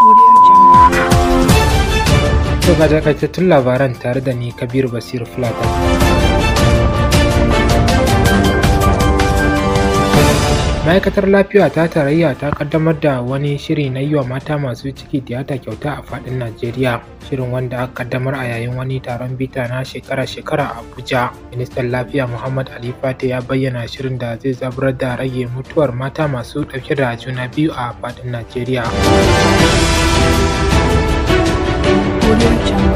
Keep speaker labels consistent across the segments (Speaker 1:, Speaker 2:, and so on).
Speaker 1: Audio Jungle.
Speaker 2: To ga takaitattun labaran tare da ni Kabiru Basiru Fulata. Ma'aikatar lafiya ta tarayya ta kaddamar da wani shiri na yi wa mata masu ciki tiyata kyauta a faɗin Najeriya. Shirin wanda aka kaddamar a yayin wani taron bita na shekara-shekara a Abuja. Ministan Lafiya Muhammad Ali Fate ya bayyana shirin da zai zaburar da rage mutuwar mata masu ɗauke da juna biyu a faɗin Najeriya.
Speaker 1: Audio Jungle.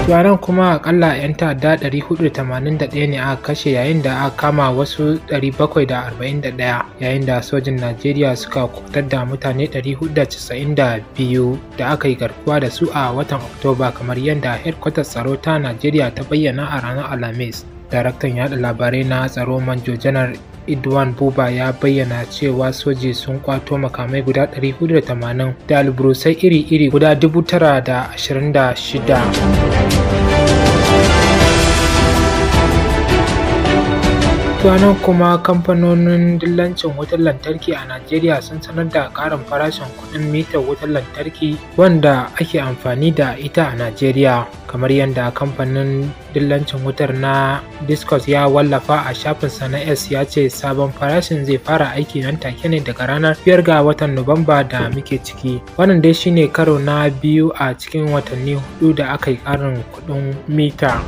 Speaker 2: Nan kuma akalla 'yan ta'adda 481 ne aka kashe yayin da aka kama wasu 741 yayin da sojin Najeriya suka kubutar da mutane 492 da aka yi garkuwa da su a watan Oktoba kamar yadda hedkwatar tsaro ta Najeriya ta bayyana a ranar Alhamis. Daraktan yaɗa labarai na tsaro Manjo Janar Idwan Buba ya bayyana cewa soji sun kwato makamai guda 480 da alburusai iri-iri guda 926. Nan kuma kamfanonin dillancin wutar lantarki a Najeriya sun sanar da ƙarin farashin kuɗin mitar wutar lantarki wanda ake amfani da ita a Najeriya. Kamar yadda kamfanin dillancin wutar na Discos ya wallafa a shafinsa na S ya ce sabon farashin zai fara aiki nan take ne daga ranar 5 ga watan Nuwamba da muke ciki. Wannan dai shine karo na biyu a cikin watanni hudu da aka yi ƙarin kuɗin mita.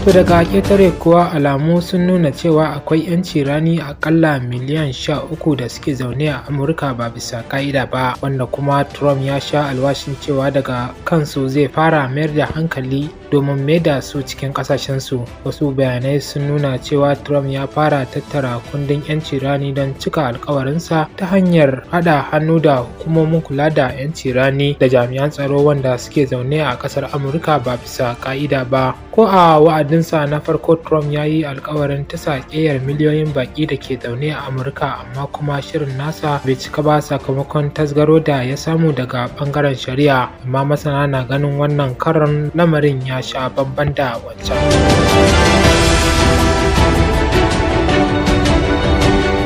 Speaker 2: To daga ƙetare kuwa alamu sun nuna cewa akwai 'yanci rani akalla miliyan 13 da suke zaune a Amurka ba bisa ka'ida ba, wanda kuma Trump ya sha alwashin cewa daga kansu zai fara mayar da hankali domin maida su cikin ƙasashensu. Wasu bayanai sun nuna cewa Trump ya fara tattara kundin 'yanci rani don cika alkawarinsa ta hanyar haɗa hannu da hukumomin kula da 'yanci rani da jami'an tsaro wanda suke zaune a ƙasar Amurka ba bisa ka'ida ba. Ko a wa'adinsa na farko Trump ya yi alkawarin tasa ƙeyar miliyoyin baƙi da ke zaune a Amurka, amma kuma shirin nasa bai cika ba sakamakon tasgaro da ya samu daga ɓangaren shari'a. Amma masana na ganin wannan karon lamarin ya sha bamban da wancan.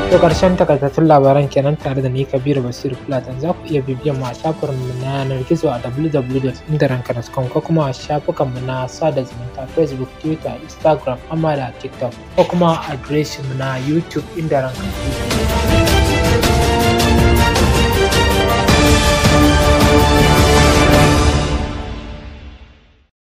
Speaker 2: To ƙarshen takaitattun labaran kenan tare da ni Kabiru Basiru Fulatan. Za ku iya bibiyan mu a shafin mu na yanar gizo a www.indaranka.com ko kuma a shafukan mu na sada zumunta Facebook, Twitter, Instagram, amma da TikTok ko kuma adireshin mu na YouTube Indaranka TV.